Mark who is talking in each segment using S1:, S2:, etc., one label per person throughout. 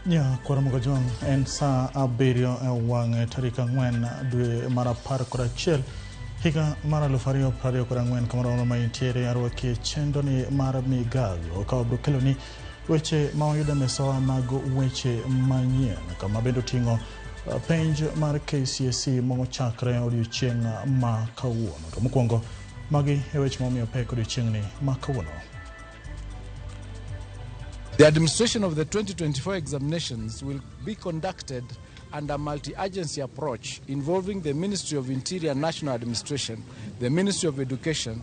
S1: Nya kwara Jwang' en saa 7 e wang' tarik 4 dwe mar 11 higa mar 2024 kamoro amora ma intiere arwaki e chenroni mar migago ka wabiro keloni weche ma wayudo e mesawa mag weche manyien kama bende oting'o penj mar KCSE mochakre odiochieng' ma kawuono. To mokwongo magi e weche momiyo pek odiochieng'ni ma kawuono.
S2: The administration of the 2024 examinations will be conducted under multi-agency approach involving the Ministry of Interior National Administration, the Ministry of Education,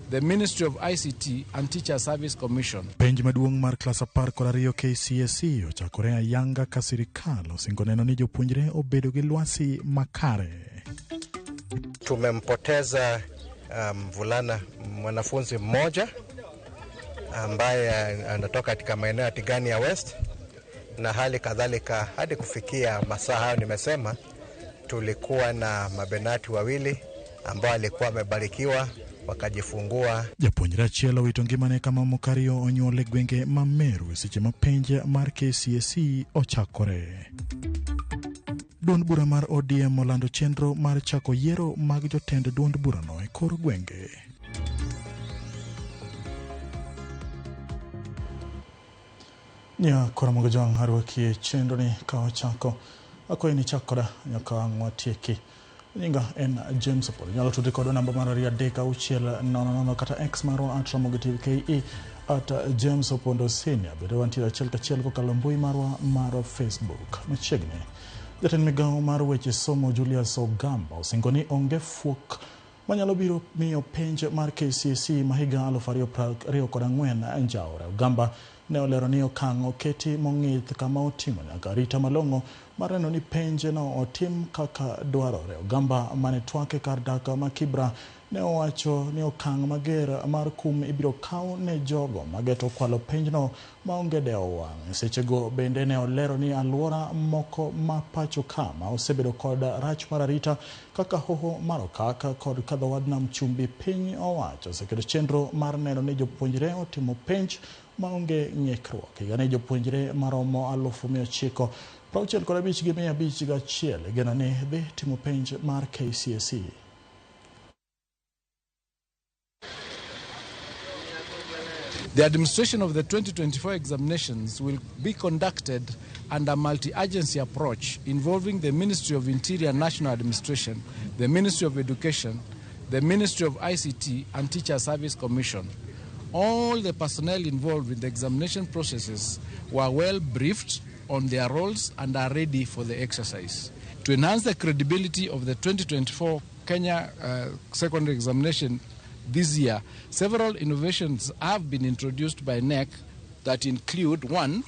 S2: the Ministry of ICT and Teacher Service Commission.
S1: Penj maduong' mar klas 12 KCSE ochakore ayanga ka sirikal osingo neno ni jopuonjre obedo gi lwasi makare.
S3: Tumempoteza mvulana mwanafunzi mmoja ambaye anatoka katika maeneo ya Tigania West, na hali kadhalika hadi kufikia masaa hayo nimesema tulikuwa na mabenati wawili ambao walikuwa wamebarikiwa wakajifungua.
S1: Japuonjre achiel owito ngimane kama moko ariyo onyuol e gwenge ma Meru seche ma penj mar KCSE ochakore. Duond bura mar ODM olando chenro mar chako yiero mag jotend duond burano e kor gwenge. Nya kora Jwang' arwaki e chenro ni ka wachako akwayi ni chak koda nyaka ang' watieki. Nyinga en James Opolo. Inyalo tudri kodwa namba mar 2 3 6 0 0 kata X marwa @Ramogi TV KE @James Opondo Senior. Bende wantiere achiel kachiel kokalo mbui marwa mar Facebook. Machiegni, jatend migawo mar weche somo Julius Ogamba osingo ni onge fuok manyalo biro miyo penj mar KCSE ma higa 2024 njawre. Ogamba ne olero ni okang' oketi mong'ith kama oting'o nyaka arita malong'o mar neno ni penj no otim kaka dwarore. Ogamba mane twak e kar dak ma Kibra ne owacho ni okang' mager mar kum ibiro kaw ne jogo mageto kwalo penjno maonge dewo wang'. Sechego bende ne olero ni alwora moko ma pacho ka ma osebedo kod rach mar arita kaka hoho mar Okak kod kadhowad nam chumbi piny owacho oseketo chenro mar neno ni jopuonjre otimo penj maonge ng'ikruok. Higani jopuonjre maromo 965,501 igeno ni dhi timo penj mar KCSE.
S2: The administration of the 2024 examinations will be conducted under multi-agency approach involving the Ministry of Interior National Administration, the Ministry of Education, the Ministry of ICT and Teacher Service Commission. All the personnel involved in the examination processes were well briefed on their roles and are ready for the exercise. To enhance the credibility of the 2024 Kenya secondary examination this year, several innovations have been introduced by KNEC that include 1,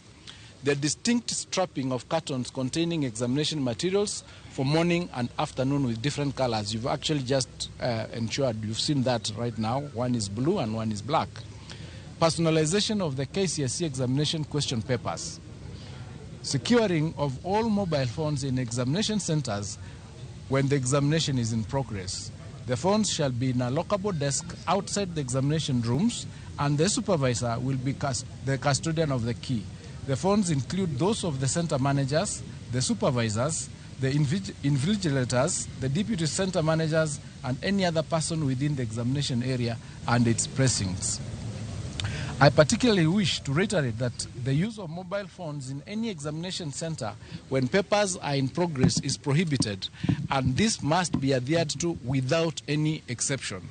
S2: the distinct strapping of cartons containing examination materials for morning and afternoon with different colors. You've actually just ensured, you've seen that right now. One is blue and one is black. Personalization of the KCSE examination question papers. Securing of all mobile phones in examination centers when the examination is in progress. The phones shall be in a lockable desk outside the examination rooms, and the supervisor will be the custodian of the key. The phones include those of the center managers, the supervisors, the invigilators, the deputy center managers, and any other person within the examination area and its precincts. I particularly wish to reiterate that the use of mobile phones in any examination center when papers are in progress is prohibited, and this must be adhered to without any exception.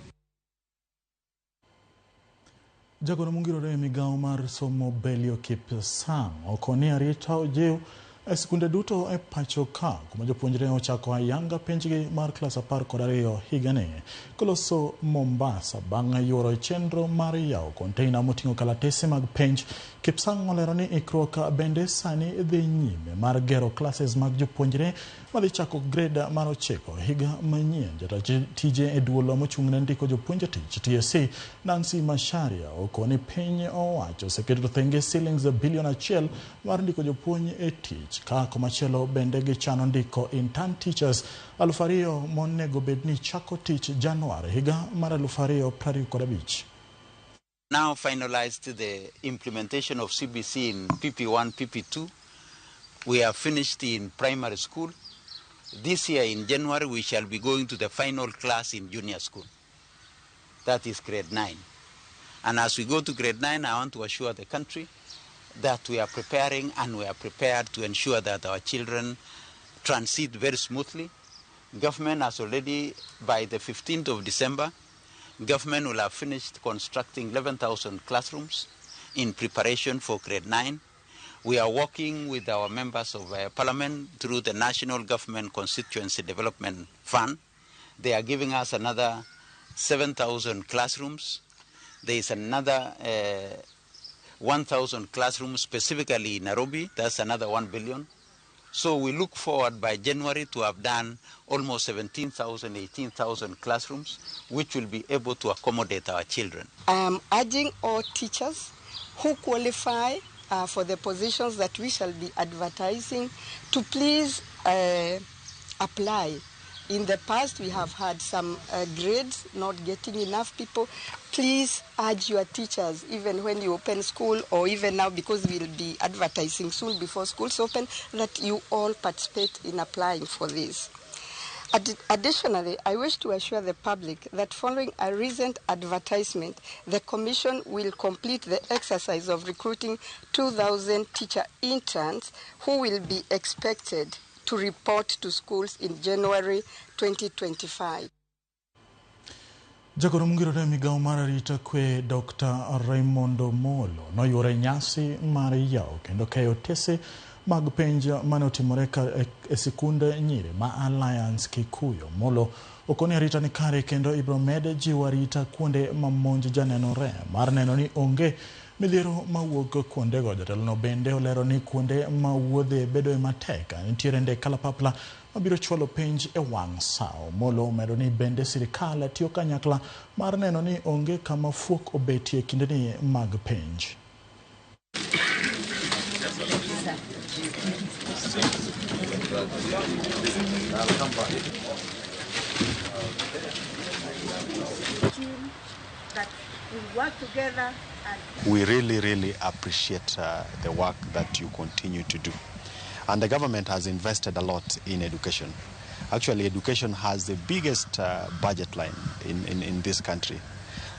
S1: Jagoro mongirore e migawo mar somo Belio Kipsang okoni arita ojiw e skunde duto e pacho ka kuma jopuonjre ochako ayanga penjgi mar klas 12 higani. Koloso Mombasa bang' yuoro chenro mar yawo konteina moting'o kalatese mag penj, Kipsang olero ni ikruok bende sani dhi nyime mar gero klases mag jopuonjre madhi chako grade mar 9 higa manyien. Jata tije e duol mochung' ne ndiko jopuonj e tich TSC Nancy Macharia okoni piny owacho oseketo thenge silings bilion 1 mar ndiko jopuonj e tich, ka komachielo bende gichano ndiko intern teachers 2,000 monego bed ni chako tich Januar higa mar 2025.
S4: Now finalized the implementation of CBC in PP1, PP2. We have finished in primary school. This year in January, we shall be going to the final class in junior school. That is grade 9. And as we go to grade 9, I want to assure the country that we are preparing, and we are prepared to ensure that our children transit very smoothly. Government has already, by the 15th of December, government will have finished constructing 11,000 classrooms in preparation for grade 9. We are working with our members of parliament through the National Government Constituency Development Fund. They are giving us another 7,000 classrooms. There is another 1,000 classrooms specifically in Nairobi. That's another 1 billion. So we look forward by January to have done almost 17,000, 18,000 classrooms, which will be able to accommodate our children.
S5: I am urging all teachers who qualify for the positions that we shall be advertising to please apply. In the past, we have had some grades not getting enough people. Please urge your teachers, even when you open school or even now, because we'll be advertising soon before schools open, that you all participate in applying for this. Additionally, I wish to assure the public that following a recent advertisement, the Commission will complete the exercise of recruiting 2,000 teacher interns who will be expected to report to schools in January 2025.
S1: Jagoro mongirore migao mar arita kwe Dr. Raymond Omolo noyuore nyasi mar yawo kendo keyo otese mag penj mane otimore e sikunde nyiri ma Alliance Kikuyu. Omolo okoni arita ni kare kendo ibiro med jiwo arita kuonde ma monj janenore mar neno ni onge midhiero mawuok kuondego. Jatelono bende olero ni kuonde ma wuodhe bedoe matek nitiere ndek kalapapla mabiro chwalo penj e wang' sa. Omolo omedo ni bende sirikal tiyo kanyakla mar neno ni onge kama fuok obetie kindeni mag penj.
S5: That we work together.
S6: We really, really appreciate the work that you continue to do. And the government has invested a lot in education. Actually, education has the biggest budget line in this country.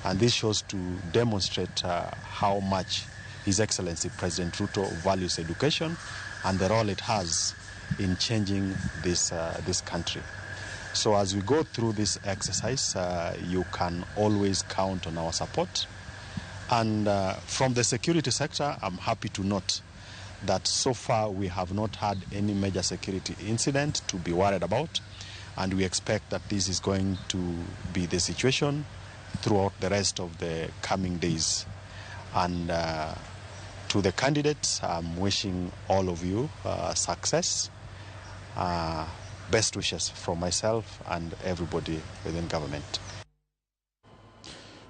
S6: And this shows to demonstrate how much His Excellency President Ruto values education and the role it has in changing this country. So as we go through this exercise, you can always count on our support. And from the security sector, I'm happy to note that so far we have not had any major security incident to be worried about. And we expect that this is going to be the situation throughout the rest of the coming days. And to the candidates, I'm wishing all of you success. Best wishes from myself and everybody within government.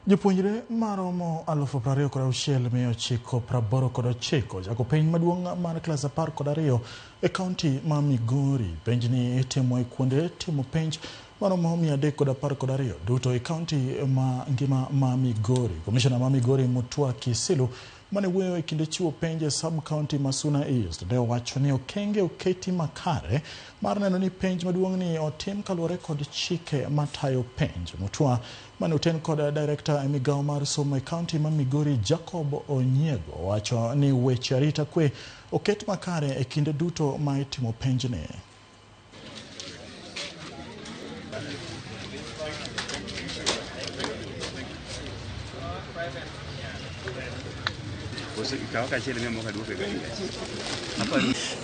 S1: Jopuonjre maromo 26,989 chako penj maduong' mar klas 12 e kaunti ma Migori. Penjni itimo e kuonde timo penj maromo 312 duto e kaunti ma ngima ma Migori. Komishona ma Migori Mutua Kisilu mane wuoyo e kinde chiwo penj e sub-county ma Suna East ne owacho ni okenge oketi makare mar neno ni penj maduong' ni otim kaluwore kod chike matayo penj. Mutua mane oten kod director e migao mar somo e kaunti ma Migori Jacob Onyiego owacho ni weche arita kwe oket makare e kinde duto ma itimo penjni.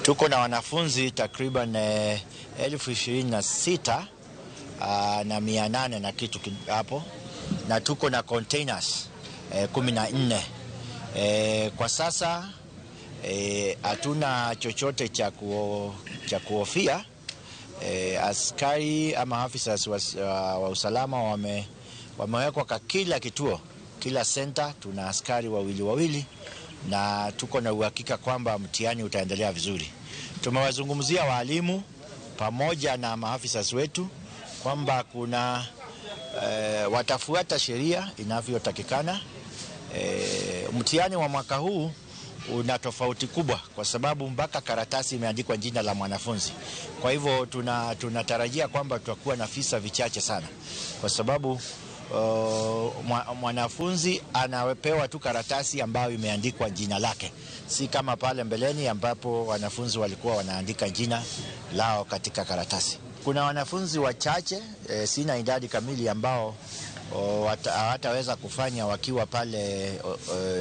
S7: Tuko na wanafunzi takriban 26,800 na kitu hapo, na tuko na containers 14. Kwa sasa hatuna chochote cha kuhofia. Askari ama officers wa usalama wamewekwa kwa kila kituo, kila center tuna askari wawili wawili, na tuko na uhakika kwamba mtihani utaendelea vizuri. Tumewazungumzia walimu pamoja na maafisa wetu kwamba kuna watafuata sheria inavyotakikana. Mtihani wa mwaka huu una tofauti kubwa, kwa sababu mpaka karatasi imeandikwa jina la mwanafunzi. Kwa hivyo tunatarajia kwamba tutakuwa na visa vichache sana, kwa sababu mwanafunzi anapewa tu karatasi ambayo imeandikwa jina lake, si kama pale mbeleni ambapo wanafunzi walikuwa wanaandika jina lao katika karatasi. Kuna wanafunzi wachache, sina idadi kamili, ambao hawataweza kufanya wakiwa pale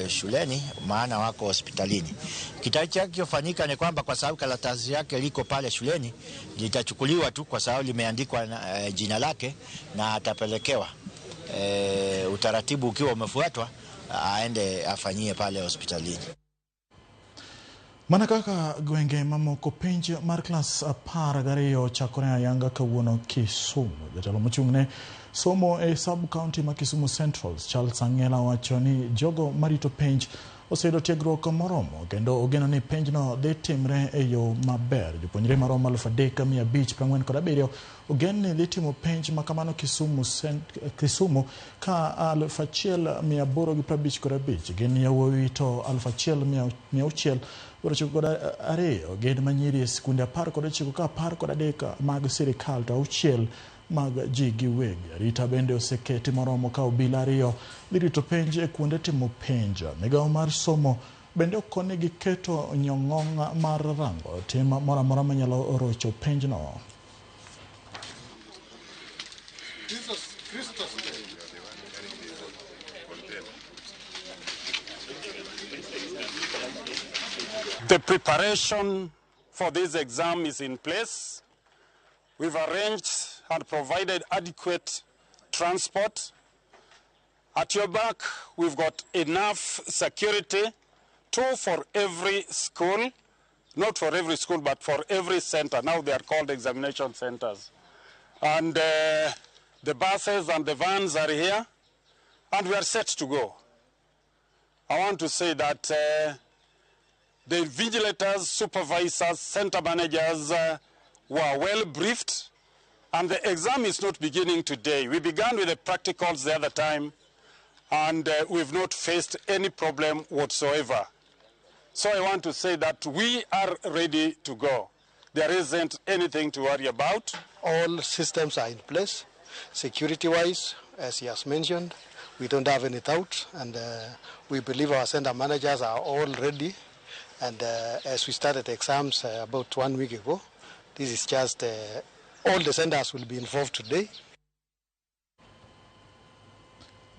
S7: shuleni, maana wako hospitalini. Kitakachofanyika ni kwamba kwa sababu karatasi yake liko pale shuleni, litachukuliwa tu kwa sababu limeandikwa jina lake na atapelekewa. Utaratibu ukiwa umefuatwa, aende afanyie pale hospitalini.
S1: Mana kaka gwenge mamoko penj mar klas 12 ochakore ayanga kawuono Kisumu. Jatelo mochung'ne somo e sub county ma Kisumu Central, Charles Angela, wacho ni jogo marito penj oseyudo tiegruok moromo kendo ogeno ni penjno dhi timre e yo maber. Jopuonjre maromo 3547 ogen ni dhi timo penj makamano Kisumu ka 1855 gin yawuowi to 1692 gin manyiri e skunde 19 ka 13 mag sirikal to 6 mag ji giwegi. Arita bende oseketi moromo ka obila 2 dhi rito penj e kuonde timo penj. Migawo mar somo bende okonegi keto nyong'ong' mar rango tim moro amora manyalo rocho penjno.
S8: The preparation for this exam is in place. We've arranged and provided adequate transport. At your back, we've got enough security, 2 for every school, not for every school, but for every center. Now they are called examination centers. And the buses and the vans are here, and we are set to go. I want to say that the invigilators, supervisors, center managers were well briefed, and the exam is not beginning today. We began with the practicals the other time, and we've not faced any problem whatsoever. So I want to say that we are ready to go. There isn't anything to worry about.
S9: All systems are in place, security-wise, as he has mentioned. We don't have any doubt, and we believe our center managers are all ready. And as we started exams about 1 week ago, this is just all the centers will be involved today.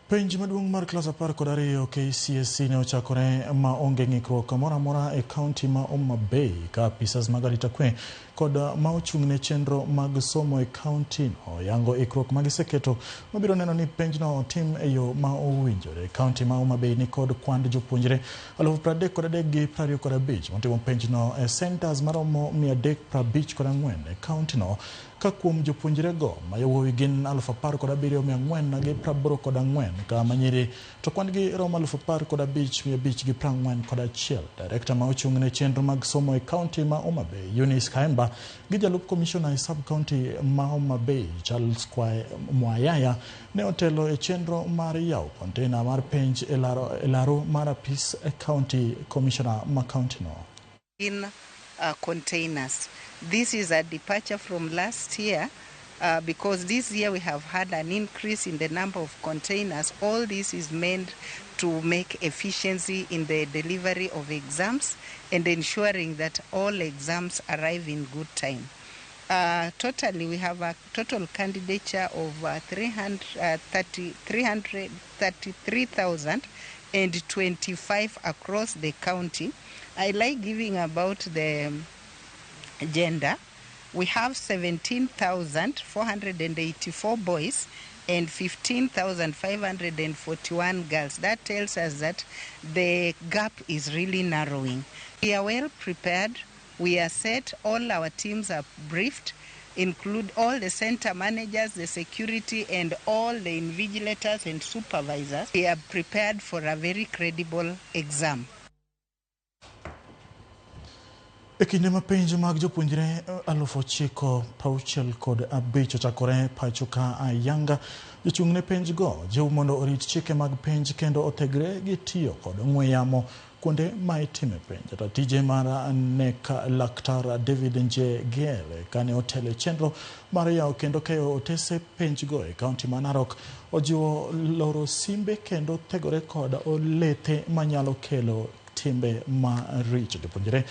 S1: Penj maduong' mar klas 12 KCSE ne ochakore ma onge ng'ikruok moro amora e kaunti ma Homa Bay ka apisas mag arita kwe kod ma ochung' ne chenro mag somo e kaunti no yango ikruok magiseketo mabiro neno ni penjno otim e yo ma owinjore. Kaunti ma Homa Bay ni kod kwand jopuonjre 33,025 motimo penjno e centers maromo 354 e kaunti no, ka kuom jopuonjrego ma yawuowi gin 17,484 ka manyiri to kwan-gi romo 15,541. Direkta ma ochung' ne chenro mag somo e kaunti ma Homa Bay, Eunice Kaemba, gi jalup komishona e sub county ma Homa Bay, Charles Mwayaya, ne otelo e chenro mar yawo kontena mar penj e laro mar apis e county commissioner ma kaunti no.
S10: In containers. This is a departure from last year because this year we have had an increase in the number of containers. All this is meant to make efficiency in the delivery of exams and ensuring that all exams arrive in good time. Totally, we have a total candidature of 333,025 across the county. I like giving about the gender. We have 17,484 boys and 15,541 girls. That tells us that the gap is really narrowing. We are well prepared. We are set. All our teams are briefed, include all the center managers, the security, and all the invigilators and supervisors. We are prepared for a very credible exam.
S1: E kinde ma penj mag jopuonjre 9,065 ochakore pacho ka ayanga, Jochung' ne penj go jiw mondo orit chike mag penj kendo othegre gi tiyo kod ong'we yamo kuonde ma itime penj. Jata tije mar KNEC Laktar David Njegere kane otelo e chenro mar yawo kendo keyo otese penj go e kaunti ma Narok ojiwo loro simbe kendo thegore kod olethe manyalo kelo timbe maricho. Jopuonjre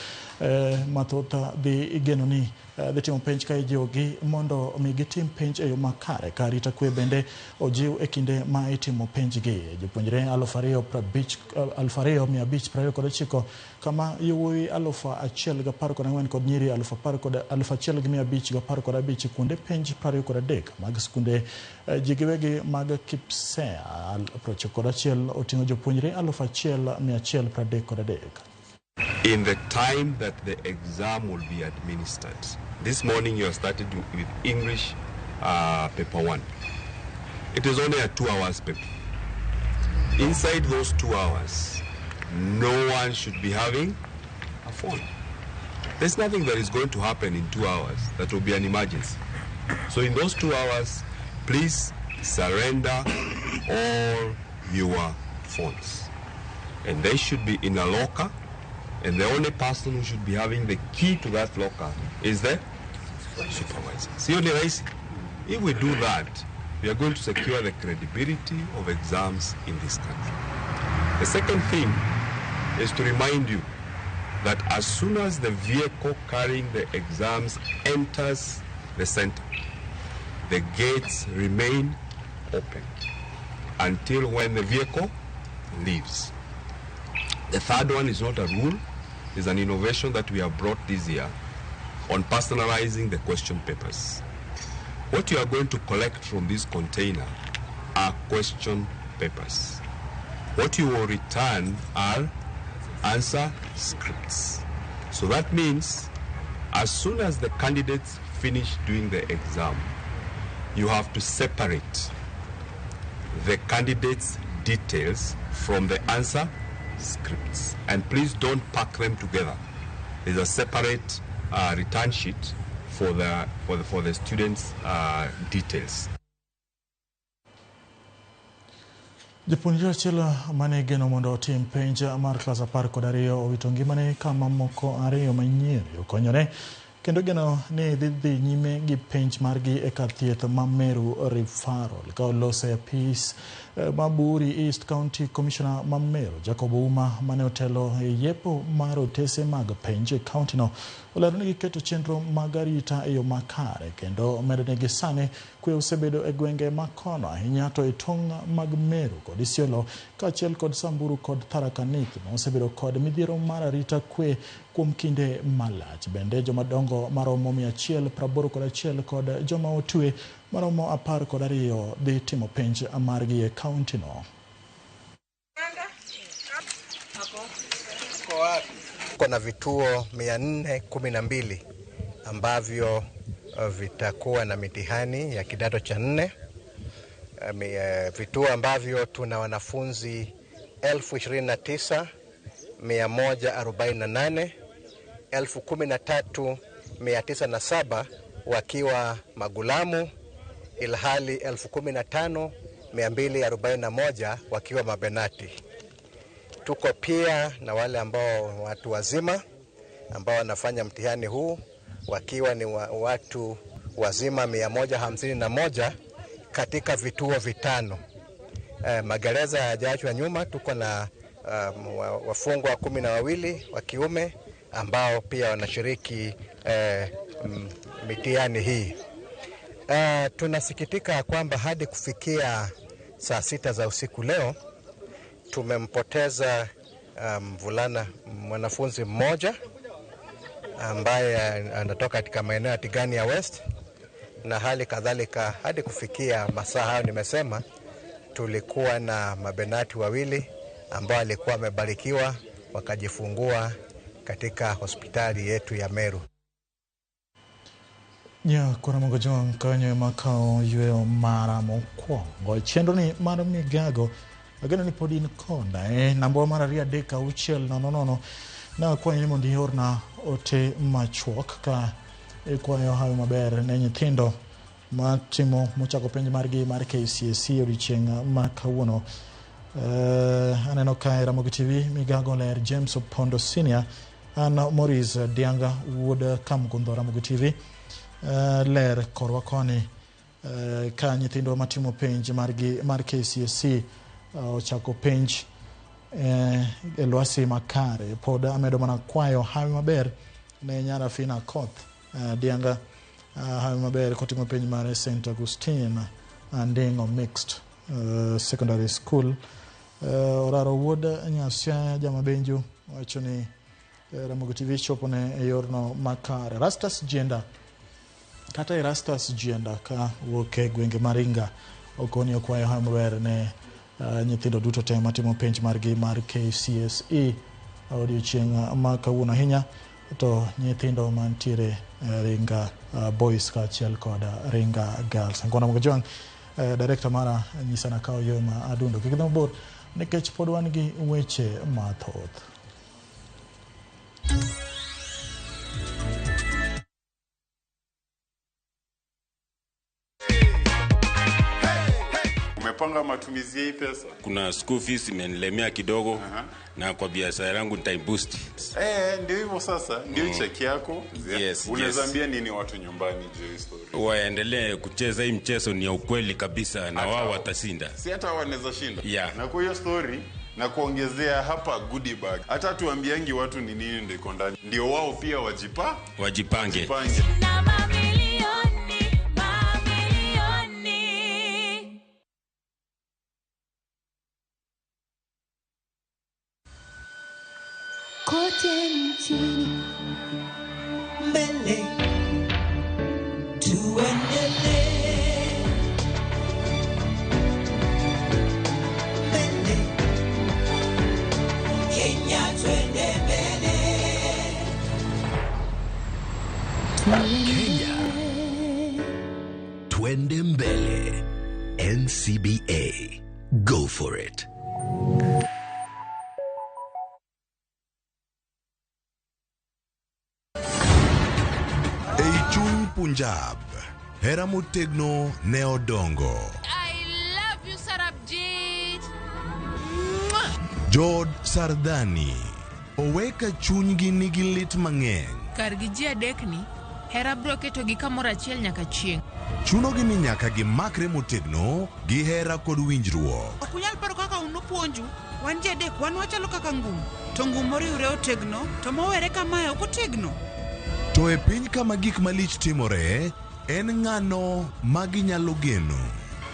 S1: mathoth dhi igeno ni dhi timo penj ka ijiwogi mondo mi gitim penj e yo makare ka arita kwe bende ojiw e kinde ma itimo penj gi. Jopuonjre 2529 kama yawuowi 1014 kod nyiri 1515 kuonde penj 23 mag skunde ji giwegi mag KPSEA 91 oting'o jopuonjre 1133.
S11: In the time that the exam will be administered. This morning you are started with English paper 1. It is only a 2 hours paper. Inside those 2 hours, no one should be having a phone. There's nothing that is going to happen in 2 hours that will be an emergency. So in those 2 hours, please surrender all your phones. And they should be in a locker. And the only person who should be having the key to that locker is the supervisor. See, only right? If we do that, we are going to secure the credibility of exams in this country. The second thing is to remind you that as soon as the vehicle carrying the exams enters the center, the gates remain open until when the vehicle leaves. The third one is not a rule, it's an innovation that we have brought this year on personalizing the question papers. What you are going to collect from this container are question papers. What you will return are answer scripts. So that means as soon as the candidates finish doing the exam, you have to separate the candidates' details from the answer scripts. And please don't pack them together. There's a separate return sheet for the students' details.
S1: Japuonjre achiel mane igeno mondo otim penj mar klas 12 owito ngimane kama moko 2 manyiri okonyore kendo igeno ni dhi nyime gi penj margi e kar thieth ma Meru Referral. Ka olose apis ma Buuri East County Commissioner ma Meru Jacob Ouma mane otelo e yepo mar otese mag penj e kaunti no olero ni giketo chenro mag arita e yo makare kendo medo ni sani kwe osebedo e gwenge makono ahinya to e tong' mag Meru kod Isiolo kaachiel kod Samburu kod Tharaka Nithi ma osebedo kod midhiero mar arita kwe kuom kinde malach. Bende jomadongo maromo 181 kod joma otwe maromo 12 dhi timo penj margi e kaunti no.
S3: Kuna vituo 412 ambavyo vitakuwa na mitihani ya kidato cha 4, vituo ambavyo tuna wanafunzi 29,148, 13,907 wakiwa magulamu, ilhali 15,241 wakiwa mabenati. Tuko pia na wale ambao watu wazima ambao wanafanya mtihani huu wakiwa ni watu wazima 151 katika vituo 5. Magereza hayajaachwa nyuma, tuko na wafungwa 12 wa kiume ambao pia wanashiriki mitihani hii. Tunasikitika kwamba hadi kufikia saa 6 za usiku leo tumempoteza mvulana mwanafunzi mmoja ambaye anatoka katika maeneo ya Tigania West, na hali kadhalika hadi kufikia masaa hayo nimesema tulikuwa na mabenati 2 ambao walikuwa wamebarikiwa wakajifungua katika hospitali yetu ya Meru.
S1: Ya kuna mgojo kanyo makao yue mara mokwongo chenro ni mar migago ageno ni pod in koda namba mar 2 3 6 0 0 na kwayo ni mondo iorna ote machuok ka ikwayo hawi maber ne nyithindo Matimo mochako penj margi mar KCSE odiochieng' ma kawuono. Aneno kae Ramogi TV migago ler James Opondo Senior an Maurice Dianga wuod Kamgundho Ramogi TV ler korwa koni ka nyithindwa matimo penj margi mar KCSE ochako penj e lwasi makare. Pod amedo mana kwayo hawi maber ne Nyarafina Koth Dianga hawi maber kotimo penj mar St Augustine Andingo Mixed Secondary School. Oraro wuod Nyasaye Jamabenju wacho ni Ramogi TV chopo ne e yorno makare. Rastas Jienda kata Erastus Jienda ka wuok e gwenge Maringa okoni okwayo hawi maber ne nyithindo duto te matimo penj margi mar KCSE odiochieng' ma kawuono ahinya to nyithindo mantiere Ringa Boys kaachiel kod Ringa Girls. Ngona Mokojwang' director mara nyisa nakaw yo ma adundo kik idhi mabor nikech pod wan gi weche mathoth.
S12: Umepanga matumizi ya hii pesa?
S13: Kuna school fees imenilemea kidogo. Na kwa biashara yangu nitaiboost.
S12: Ndio hivyo sasa, ndio cheki yako.
S13: Yes,
S12: unaweza ambia nini watu nyumbani juu ya story?
S13: Waendelee kucheza hii mchezo, ni ya ukweli kabisa na wao watashinda.
S12: Si hata wanaweza shinda.
S13: Yeah.
S12: Na kwa hiyo story na kuongezea hapa goodie bag. Hata tuambiangi watu ni nini ndio iko ndani. Ndio wao pia wajipange.
S14: Na mamilioni, mamilioni.
S15: Kote nchini mbele tuendele mbele Kenya twende mbele.
S16: Kenya twende mbele. NCBA, go for it.
S17: Punjab, hera motegno ne odongo.
S14: I love you, Sarabjit.
S17: Jod Sardani oweka chunygi nigi lit mang'eny.
S14: Kargi ji adekni, hera biro ketogi kamoro achiel nyaka chieng'.
S17: Chunogi ni nyaka gimakre motegno gi hera kod winjruok.
S18: Ok unyal paro kaka unupuonju, wan ji adek wan wachalo kaka ngum, to ngum moriwre otegno, to mowere kamae ok otegno.
S17: To e piny kama gik malich timore, en ng'ano ma ginyalo geno?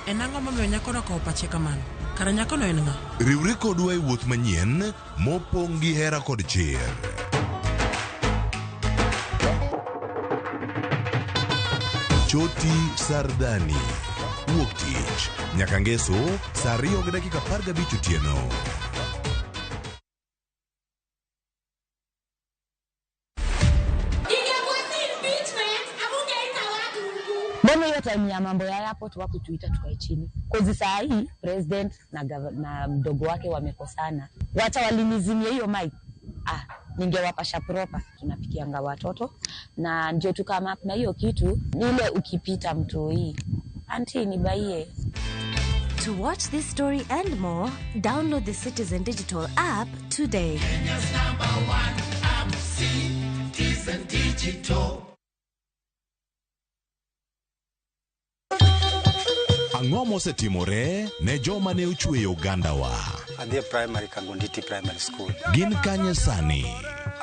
S19: En ang'o momiyo nyakono okawo pache kamano? Kara nyakono en ng'a?
S17: Riwri kodwa e wuoth manyien mopong' gi hera kod chir. Choti Sardani, wuok tich nyaka ngeso saa 2:15 otieno.
S20: Mbona hiyo time ya mambo ya airport wakutuita tukae chini? Kozi saa hii president na mdogo wake wamekosana. Wacha walinizimia hiyo mic. Ningewapasha proper. Tunapikianga watoto na ndio tukama na hiyo kitu ile ukipita mtoi. Auntie nibaie.
S21: To watch this story and more, download the Citizen Digital app today.
S15: Kenya's number one app, Citizen Digital.
S17: Ang'o mosetimore ne joma ne ochweyo ogandawa?
S22: Adhi e primary Kangonditi Primary School.
S17: Gin kanye sani?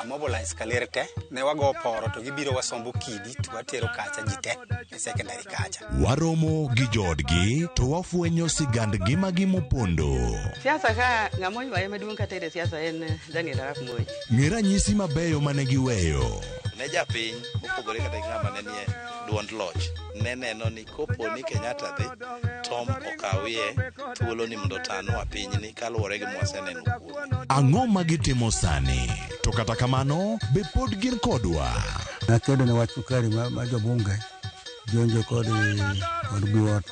S22: Amobilize kaler te, ne wago poro to gibiro wasombo kidi to watero kacha ji te e secondary kacha.
S17: Waromo gi joodgi to wafwenyo sigand ngimagi mopondo.
S23: Siasa ka ng'ama oywaye maduong' kata e siasa en Daniel Arap Moi.
S17: Ng'e ranyisi mabeyo mane giweyo.
S24: Ne japiny mopogore kata gi ng'ama ne nie duond loch ne neno ni kopo ni Kenyatta dhi Tom okawie thuolo ni mondo otanwa pinyni kaluwore gi mwaseneno kuome.
S17: Ang'o ma gitimo sani? To kata kamano, be pod gin kodwa?
S25: Nakedo ne wach sukari ma jobunge jonjo kod buot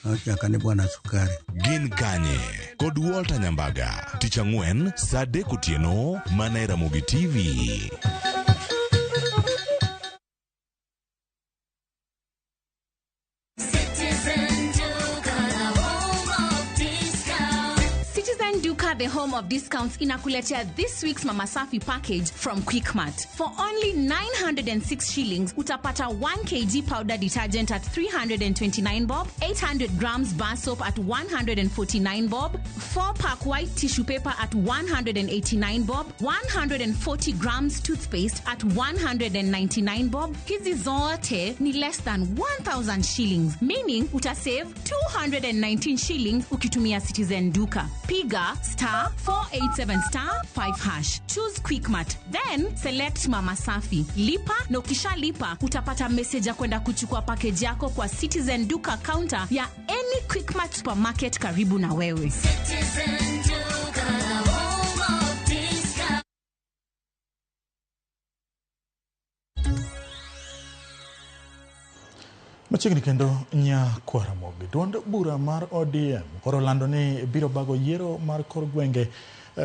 S25: nochaka ni bwana sukari.
S17: Gin kanye? Kod Walter Nyambaga, tich ang'wen saa 3 otieno mana e Ramogi TV.
S2: home of discounts inakuletea this week's Mama Safi package from Quickmart. For only 906 shillings utapata 1 kg powder detergent at 329 bob, 800 grams bar soap at 149 bob, 4 pack white tissue paper at 189 bob, 140 grams toothpaste at 199 bob. Hizi zote ni less than 1000 shillings, meaning utasave 219 shillings ukitumia Citizen Duka. Piga star 487 star 5 hash. Choose Quickmart, then select Mama Safi. Lipa na ukishalipa utapata message ya kwenda kuchukua package yako kwa Citizen Duka counter ya any Quickmart supermarket karibu na wewe.
S15: Citizen Duka, the home of discount.
S1: Machiegni kendo Nyakwaramogi. Duond bura mar ODM koro lando ni biro bago yiero mar kor gwenge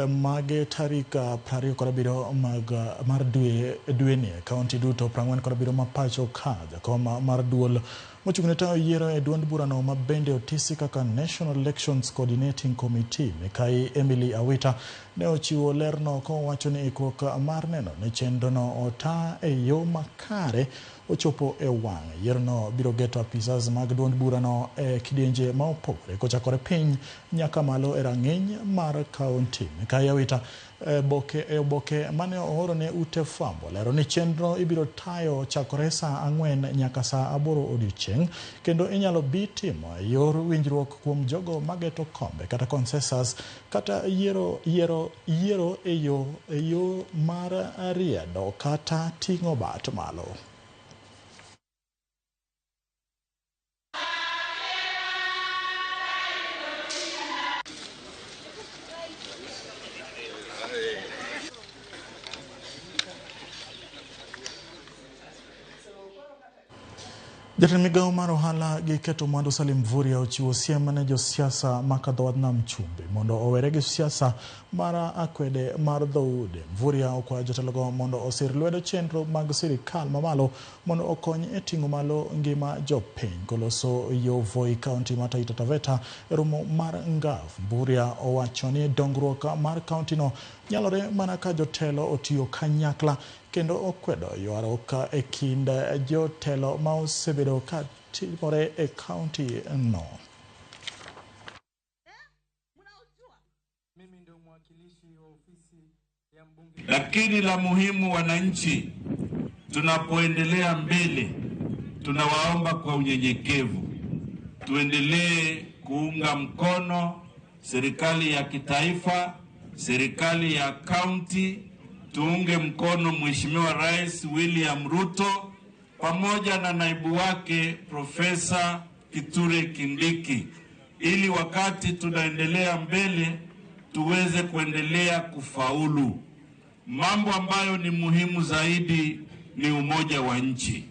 S1: mage tarik 27 mag mar dweni e kaunti duto 47 ma pacho ka. Jakom mar duol mochung' ne tayo yiero e duond burano ma bende otisi kaka National Elections Coordinating Committee Mikai Emily Awita ne ochiwo lerno kowacho ni ikruok mar neno ni chenrono ota e yo makare ochopo e wang'. Yierono biro geto apisas mag duond burano e kidienje ma opogore kochakore piny nyaka malo e rang'iny mar kaunti. Mikai Awita e oboke mane ooro ne ute fwambo lero ni chenro ibiro tayo chakore saa 4 nyaka saa 8 odiochieng' kendo inyalo bi timo e yor winjruok kuom jogo mageto kombe kata consensus kata yiero e yo mar riedo kata ting'o bat malo. Jatend migao mar ohala gi keto mwandu Salim Mvurya ochiwo siem ne josiasa makadho wadh nam chumbi mondo owere gi siasa mar akwede mar dhoudi. Mvurya okwayo jotelogo mondo osir lwedo chenro mag sirikal mamalo mondo okony e ting'o malo ngima jopiny. Koloso yo Voi kaunti ma Taita Taveta e romo mar NGAF, Mvurya owacho ni dongruok mar kauntino nyalore mana ka jotelo otiyo kanyakla kendo okwedo ywaruok e kind jotelo ma osebedo ka timore e kaunti no.
S4: Lakini la muhimu, wananchi, tunapoendelea mbele, tunawaomba kwa unyenyekevu tuendelee kuunga mkono serikali ya kitaifa, serikali ya kaunti, tuunge mkono Mheshimiwa Rais William Ruto pamoja na naibu wake Profesa Kithure Kindiki, ili wakati tunaendelea mbele tuweze kuendelea kufaulu. Mambo ambayo ni muhimu zaidi ni umoja wa nchi.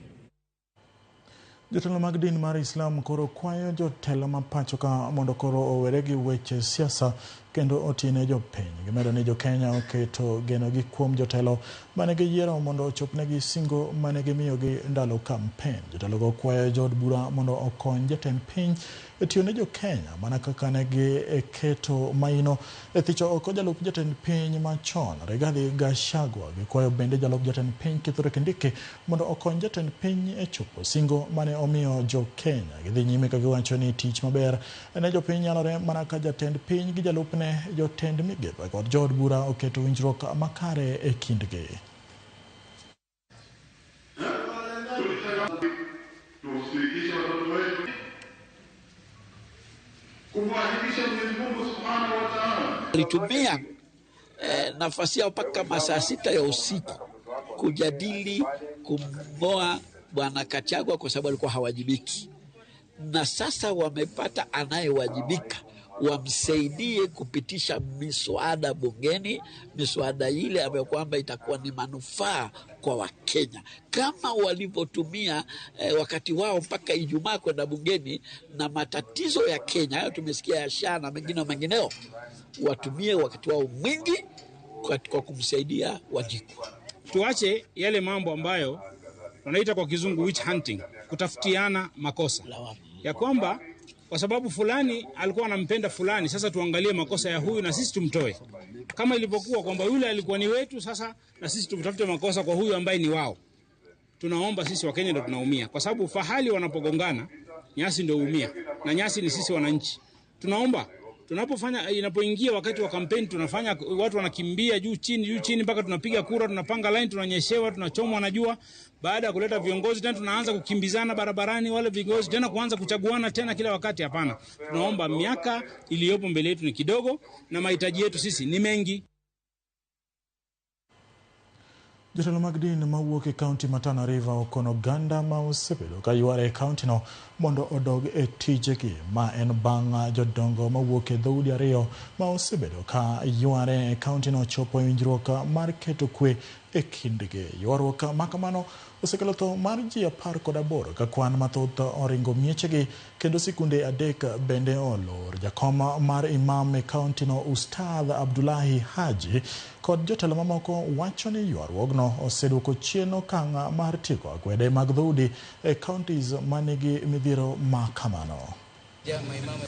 S1: Jotelo mag din mar Islam koro kwayo jotelo ma pacho ka mondo koro owere gi weche siasa kendo otine jopiny. Gimedo ni jokenya oketo genogi kuom jotelo mane giyiero mondo ochopnegi singo mane gimiyogi ndalo kampen. Jotelogo kwayo jood bura mondo okony jatend piny e tiyo ne jokenya mana kaka ne giketo maino e thicho oko jalup jatend piny machon Rigathi Gachagua. Gikwayo bende jalup jatend piny Kithure Kindiki mondo okony jatend piny e chopo singo mane omiyo jokenya. Gidhi nyime ka giwacho ni tich maber ne jopiny nyalore mana ka jatend piny gi jalupne, jotend migepe kod jood bura oketo winjruok makare e kindgi.
S5: Walitumia nafasi yao mpaka masaa 6 ya usiku kujadili kumng'oa Bwana Gachagua kwa sababu alikuwa hawajibiki, na sasa wamepata anayewajibika wamsaidie kupitisha miswada bungeni, miswada ile ambayo kwamba itakuwa ni manufaa kwa Wakenya, kama walivyotumia wakati wao mpaka Ijumaa kwenda bungeni na matatizo ya Kenya hayo tumesikia ya SHA na mengine mengineo, watumie wakati wao mwingi kwa kumsaidia Wanjiku.
S6: Tuache yale mambo ambayo wanaita kwa kizungu witch hunting, kutafutiana makosa ya kwamba Kwa sababu fulani alikuwa anampenda fulani, sasa tuangalie makosa ya huyu na sisi tumtoe. Kama ilivyokuwa kwamba yule alikuwa ni wetu, sasa na sisi tumtafute makosa kwa huyu ambaye ni wao. Tunaomba sisi Wakenya ndio tunaumia, kwa sababu fahali wanapogongana nyasi ndio huumia, na nyasi ni sisi wananchi. Tunaomba tunapofanya, inapoingia wakati wa kampeni, tunafanya watu wanakimbia juu chini mpaka tunapiga kura, tunapanga line, tunanyeshewa, tunachomwa na jua. Baada ya kuleta viongozi tena tunaanza kukimbizana barabarani, wale viongozi tena kuanza kuchaguana tena kila wakati. Hapana, tunaomba miaka iliyopo mbele yetu ni kidogo na mahitaji yetu sisi ni mengi.
S1: Jotelo mag din mawuok e kaunti ma Tana River okono oganda ma osebedo ka yware e kaunti no mondo odog e tijegi. Ma en bang' jodongo mawuok e dhoudi ariyo ma osebedo ka yware e kaunti no chopo e winjruok mar keto kwe e kindgi. Ywaruok ma kamano osekelo tho mar ji 18 ka kwan mathoth oringo miechegi kendo sikunde 3 bende olor. Jakom mar imam e kaunti no Ustadh Abdullahi Haji kod jotelo mamoko wacho ni ywaruogno oseduoko chien okang' mar tieko akwede mag dhoudi e counties manigi midhiero ma kamano.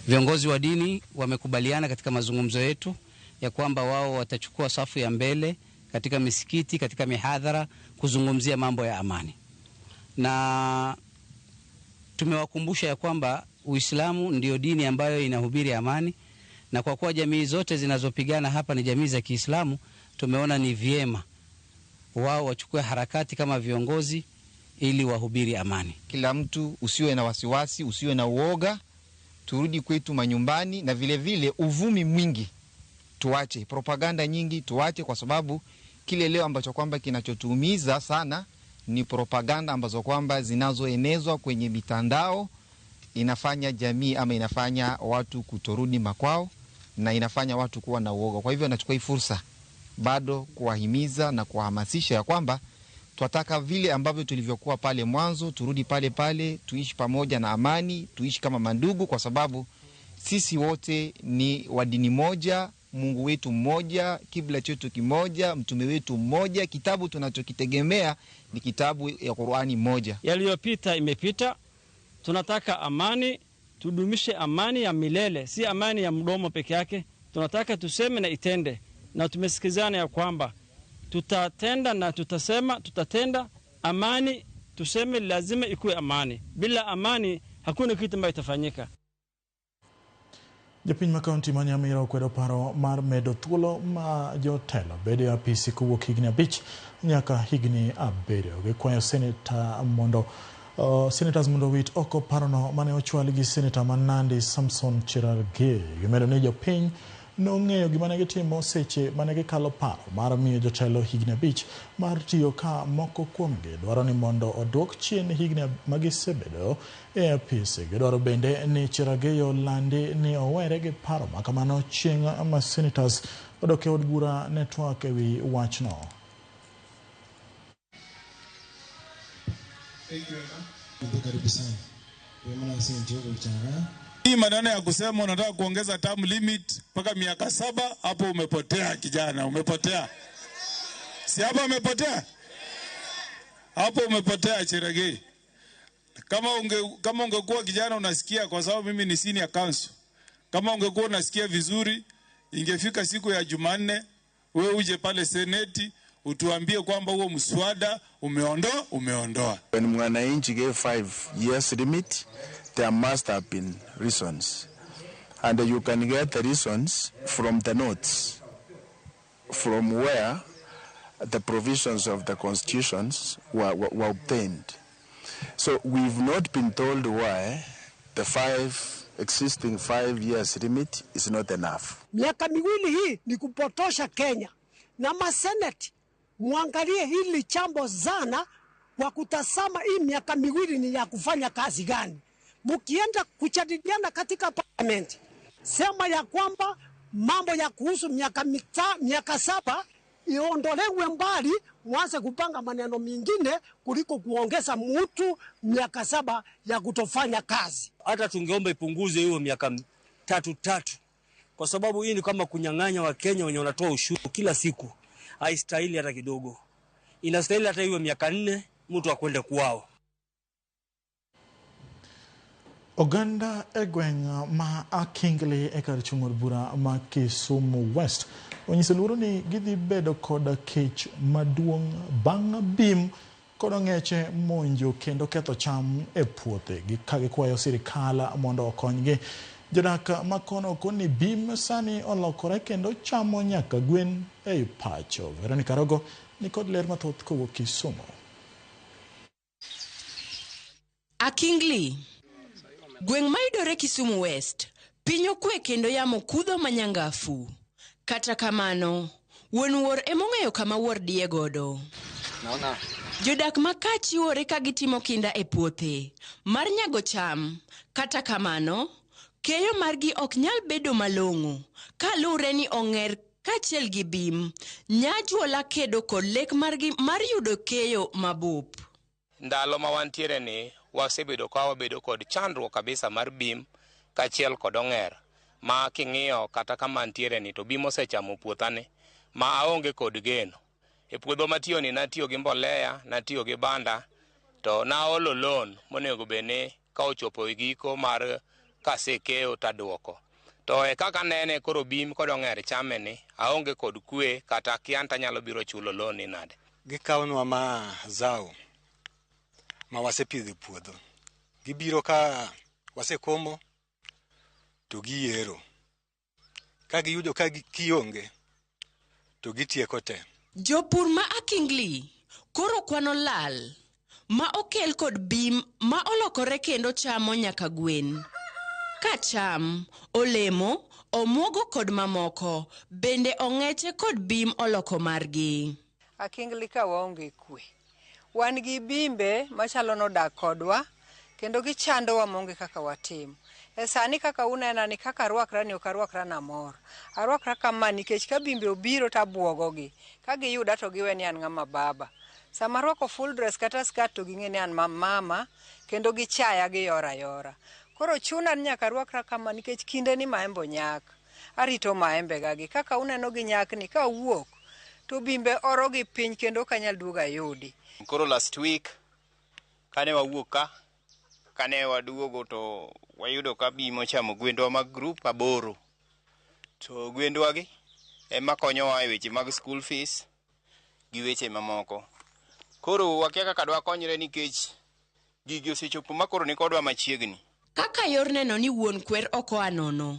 S7: Viongozi wa dini wamekubaliana katika mazungumzo yetu ya kwamba wao watachukua safu ya mbele katika misikiti, katika mihadhara kuzungumzia mambo ya amani. Na tumewakumbusha ya kwamba Uislamu ndio dini ambayo inahubiri amani, na kwa kuwa jamii zote zinazopigana hapa ni jamii za Kiislamu, tumeona ni vyema wao wachukue harakati kama viongozi ili wahubiri amani.
S8: Kila mtu usiwe na wasiwasi, usiwe na uoga, turudi kwetu manyumbani, na vile vile uvumi mwingi tuache, propaganda nyingi tuache, kwa sababu kile leo ambacho kwamba kinachotuumiza sana ni propaganda ambazo kwamba zinazoenezwa kwenye mitandao. Inafanya jamii ama inafanya watu kutorudi makwao na inafanya watu kuwa na uoga. Kwa hivyo nachukua hii fursa bado kuwahimiza na kuwahamasisha ya kwamba twataka vile ambavyo tulivyokuwa pale mwanzo turudi pale pale, tuishi pamoja na amani, tuishi kama mandugu, kwa sababu sisi wote ni wa dini moja, Mungu wetu mmoja, kibla chetu kimoja, mtume wetu mmoja, kitabu tunachokitegemea ni kitabu ya Qur'ani moja.
S9: Yaliyopita imepita, tunataka amani, tudumishe amani ya milele, si amani ya mdomo peke yake. Tunataka tuseme na itende, na tumesikizana ya kwamba tutatenda na tutasema tutatenda. Amani tuseme lazima ikuwe amani, bila amani hakuna kitu ambacho itafanyika.
S1: Jopiny ma kaunti ma Nyamira okwedo paro mar medo thuolo ma jotelo bedo e apisi kowuok higni 5 nyaka higni 7. Gikwayo seneta mondo senators mondo owit oko parono mane ochwal gi seneta ma Nandi Samson Cherargei. Gimedo ni jopiny nong'eyo gima ne gitimo seche mane gikalo paro mar miyo jotelo higni 5 mar tiyo, ka moko kuomgi dwaro ni mondo oduok chien higni magisebedo e apisi. Gidwaro bende ni Cherargei olandi ni owere gi paro ma kamano chieng' ma senators odok e od bura ne twak ewi wachno.
S10: Hii maneno ya kusema unataka kuongeza term limit mpaka miaka 7, hapo umepotea kijana, umepotea. Si hapo umepotea? Hapo umepotea Cherargei. Kama ungekuwa kijana unasikia, kwa sababu mimi ni senior counsel. Kama ungekuwa unasikia vizuri, ingefika siku ya Jumanne wewe uje pale seneti utuambie kwamba huo mswada umeondoa.
S11: When Mwananchi gave 5 years limit, there must have been reasons. And you can get the reasons from the notes, from where the provisions of the constitutions were obtained. So we've not been told why the existing 5 years limit is not enough.
S26: Miaka miwili hii ni kupotosha Kenya. Na maseneti muangalie hili chambo zana kwa kutazama hii miaka miwili ni ya kufanya kazi gani. Mukienda kuchadiliana katika parliament, sema ya kwamba mambo ya kuhusu miaka 7 iondolewe mbali, mwanze kupanga maneno mengine kuliko kuongeza mtu miaka 7 ya kutofanya kazi.
S27: Hata tungeomba ipunguze hiyo miaka 3, kwa sababu hii ni kama kunyang'anya Wakenya wenye wanatoa ushuru kila siku. Haistahili hata kidogo. Inastahili hata iwe miaka 4 mtu akwende kwao.
S1: Oganda e gweng' ma Akingli e kar chung' od bura ma Kisumu West onyiso luoro ni gidhi bedo kod kech maduong' bang' bim kod ong'eche monjo kendo ketho cham e puothe ka gikwayo sirikal mondo okonygi. Jodak ma kono koni bim sani olokore kendo chamo nyaka gwen ei pacho. Veronica Rogo nikod ler mathoth kowuok Kisumu.
S3: Akingli, gweng' mayudore Kisumu West, piny okwe kendo yamo kudho manyangafu. Kata kamano, wuon wuor emong'eyo kama wuor diye godo. Jodak ma ka chiwore ka gitimo kinda e puothe mar nyago cham, kata kamano, keyo margi ok nyal bedo malong'o kaluwre ni ong'er kaachiel gi bim nyajuola kedo kod lek margi mar yudo keyo mabup.
S12: Ndalo ma wantiere ni wasebedo ka wabedo kod chandruok kabisa mar bim kaachiel kod ong'er ma king'iyo kata kama antiere ni to bim osechamo puothani ma aonge kod geno. E puodho matiyo ni natiyo gi mbolea, natiyo gi banda to naolo loan monego bed ni ka ochopo e giko mar kasekeyo taduoko. To e kaka nene koro bim kod ong'er chame ni aonge kod kwe kata akia ni tanyalo biro chulo loan ni nade.
S13: Gikawonwa mazao ma wasepidho e puodho. Gibiro ka wasekomo to giyiero. Ka giyudo ka kionge to gitieko te.
S3: Jopur ma Akingli koro kwano lal ma okel kod bim ma olokore kendo chamo nyaka gwen. Ka cham, olemo, omuogo kod mamoko bende ong'eche kod bim oloko margi.
S14: Akingli ka waonge kwe. Wan gi bimbe machalo nodak kodwa kendo gichandowa maonge kaka watim. E sani kaka unena ni kaka arwakra ni ok arwakra namor. Arwakra kama nikech ka bimbe obiro to abuogogi. Ka giyuda to giwe ni an ng'ama baba. Sama arwako full dress kata skirt to ging'e ni an mama kendo gichaya giyora ayora. Koro chuna ni nyaka arwakra kama nikech kinde ni maembe onyak. Arito maembe gagi. Kaka uneno ginyak ni kawuok to bimbe orogi piny kendo ok anyal duogo ayudi.
S16: Koro last week kane wawuok ka, kane waduogo to wayudo ka bim ochamo gwendwa mag group 8. To gwendwa gi ema konyowa e weche mag school fees gi weche mamoko. Koro wakia kaka dwakonyre nikech gigi osechopo ma koro nikodwa machiegni.
S3: Kaka yor neno ni wuon kwer ok oa nono,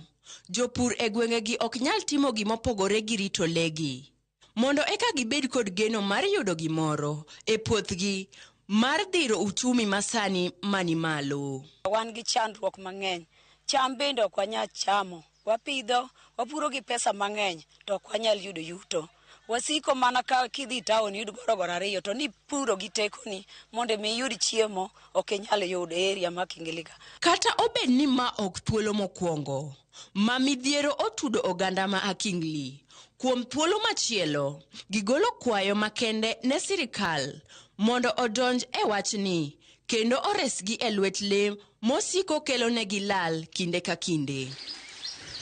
S3: jopur e gwengegi ok nyal timo gimopogore gi rito legi. Mondo eka gibed kod geno mar yudo gimoro e puothgi mar dhiro uchumi masani mani malo.
S18: Wan gi chandruok mang'eny. Cham bende ok wanyal chamo. Wapidho, wapuro gi pesa mang'eny to ok wanyal yudo yuto. Wasiko mana ka kidhi town iyud gorogoro 2 to ni puro gi tekoni mondo mi iyud chiemo ok inyal yudo e area ma Akingili ka.
S3: Kata obed ni ma ok thuolo mokwongo ma midhiero otudo oganda ma Akingli, kuom thuolo machielo gigolo kwayo makende ne sirikal mondo odonj e wachni kendo oresgi e lwet le mosiko kelonegi lal kinde ka kinde.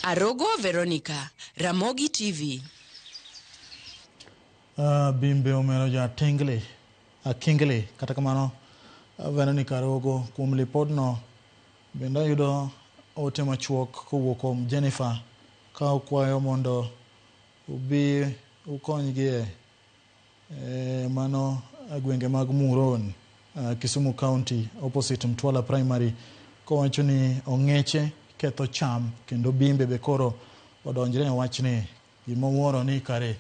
S3: Arogo Veronica, Ramogi TV.
S1: Bimbe omero ja Tingley, Akingli, kata kamano Veronica Arogo kuom lipodno bende ayudo ote machuok kowuok kuom Jennifer ka okwayo mondo ubi ukonygie mano gwenge mag Muron, Kisumu County opposite Mtwala Primary, kowacho ni ong'eche ketho cham kendo bimbe be koro odonjre e wachni. Gimowuoro ni kare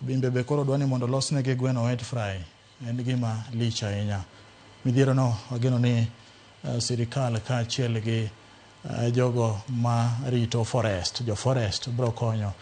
S1: bimbe be koro dwa ni mondo losnegi gweno wet fry. En gima lich ahinya. Midhiero no wageno ni sirikal kaachiel gi jogo ma rito forest, jo forest bro konyo.